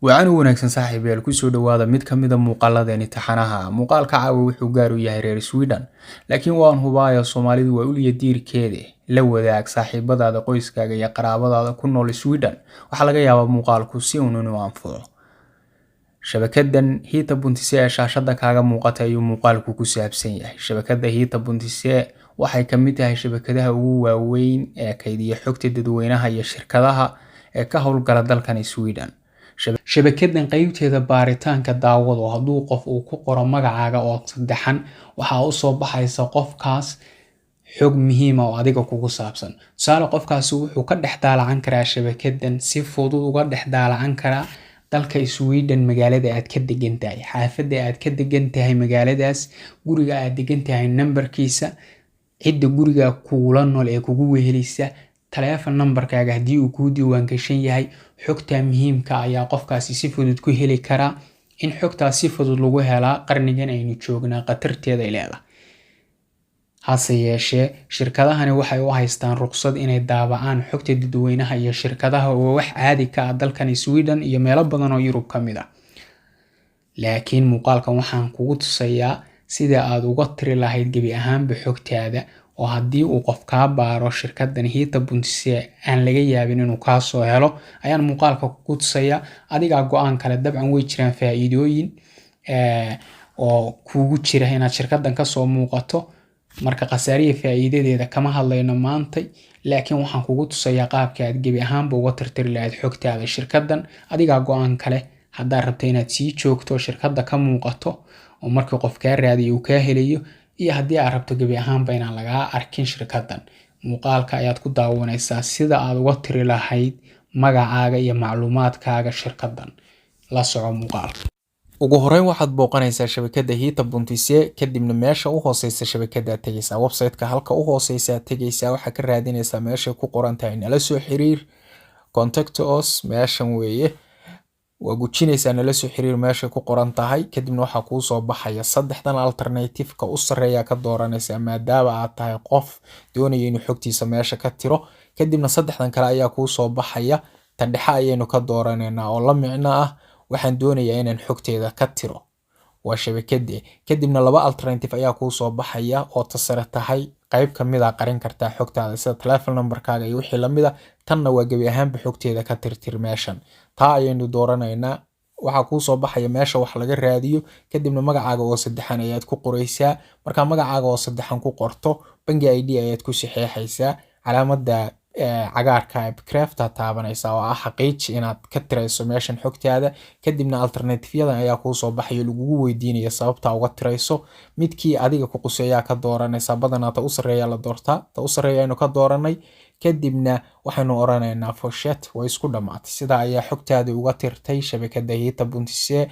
Wacan u wanaagsan saaxiibayaal, kusoo dhawaada mid ka mid a muuqaaladeen imtixaanaha. Muuqaalka caawa wuxuu gaar u yahay reer Sweden, laakiin waan hubaayo Soomaalidu waa uliya diirkeede. La wadaag saaxiibadaada, qoyskaaga iyo qaraabadaada ku nool Sweden. Waxaa laga yaabaa muuqaalku si uun inuu anfaco. Shabakadan Hitta.se ee shaashada kaaga muuqata ayuu muuqaalku ku saabsan yahay. Shabakada Hitta.se waxay ka mid tahay shabakadaha ugu waaweyn ee kaydiya xogta dadweynaha iyo shirkadaha ee ka howlgala dalkan Sweden. Shabakadan qeybteeda baaritaanka daawado, hadduu qof uu ku qoro magacaaga oo saddexan, waxaa usoo baxaysa qofkaas xog muhiima oo adiga kugu saabsan. Tusaale, qofkaasi wuxuu ka dhex daalacan karaa shabakadan, si fudud uga dhex daalacan karaa dalka Sweden, magaalada aad ka degan tahay, xaafadda aad ka degan tahay magaaladaas, guriga aad degan tahay nambarkiisa, cidda guriga kugula nool ee kugu wehelisa, taleefon nambarkaaga haddii uu kuu diiwaan gashan yahay. Xogta muhiimka ayaa qofkaasi si fudud ku heli karaa. In xogtaas si fudud lagu helaa qarnigan aynu joognaa khatarteeda ay leedahay. Hase yeeshee, shirkadahani waxay u haystaan ruqsad inay daabacaan xogta dadweynaha iyo shirkadaha, oo wax caadi ka ah dalkan Sweden iyo meelo badan oo Yurub ka mid ah. Laakiin muuqaalkan waxaan kugu tusayaa sida aad uga tiri lahayd gebi ahaanba xogtaada, oo haddii uu qof kaa baaro shirkadan Hitta.se aan laga yaabin inuu kaa soo helo ayaan muuqaalka kugu tusayaa. Adigaa go-aan kale. Dabcan way jiraan faa'iidooyin oo kugu jira inaad shirkadan kasoo muuqato. Marka khasaariya faa'iidadeeda kama hadlayno maantay, laakiin waxaan kugu tusayaa qaabka aad gebi ahaanba uga tirtiri lahayd xogtaada shirkadan. Adigaa go-aan kale haddaad rabto inaad sii joogto, shirkadda ka muuqato oo markii qof kaa raadiyo uu kaa helayo, iyo haddii aad rabto gebi ahaanba inaan lagaa arkin shirkaddan. Muuqaalka ayaad ku daawanaysaa sida aad uga tiri lahayd magacaaga iyo macluumaadkaaga shirkaddan. La soco muuqaalka. Ugu horeyn waxaad booqanaysaa shabakada Hitta.se. Kadibna meesha u hooseysa shabakada tegaysaa, website-ka halka u hooseysa tegaysaa. Waxaa ka raadinaysaa meeshay ku qoran tahay "Nala soo xiriir", "Contact us". Meeshan weeye, waa gujinaysaa "Nala soo xiriir" meeshay ku qoran tahay. Kadibna waxaa kuu soo baxaya saddexdan alternative-ka, u sarreeya ka dooranaysaa, maadaama aad tahay qof doonaya inuu xogtiisa meesha ka tiro. Kadibna saddexdan kale ayaa kuu soo baxaya. Tan dhexe ayaynu ka dooranaynaa, oo la micno ah waxaan doonayaa inaan xogteeda ka tiro, waa shabakadee. Kadibna laba alternative ayaa kuu soo baxaya, oo ta sare tahay qayb kamid a qarin kartaa xogtaada, sida telephone numberkaaga iyo wixii lamid a. Tanna waa gebi ahaanba xogteeda ka tirtir meeshan. Taa ayaynu dooranaynaa. Waxaa kuu soo baxaya meesha wax laga raadiyo. Kadibna magacaaga oo saddexan ayaad ku qoreysaa. Markaa magacaaga oo saddexan ku qorto, BankID ayaad ku saxeexaysaa. Calaamada cagaarka bekräfta taabanaysaa, oo ah xaqiiji inaad ka tirayso meeshan xogtaada. Kadibna alternative-yadan ayaa kuu soo baxayo, lagugu weydiinaya sababta uga tirayso. Midkii adiga ku quseeyaa ka dooranaysaa. Badanaa ta u sarreeya la doortaa. Ta u sarreeya aynu ka dooranay. Kadibna waxaynu oranaynaa fortsätt. Way isku dhamaatay. Sidaa ayaa xogtaadii uga tirtay shabakada Hitta.se.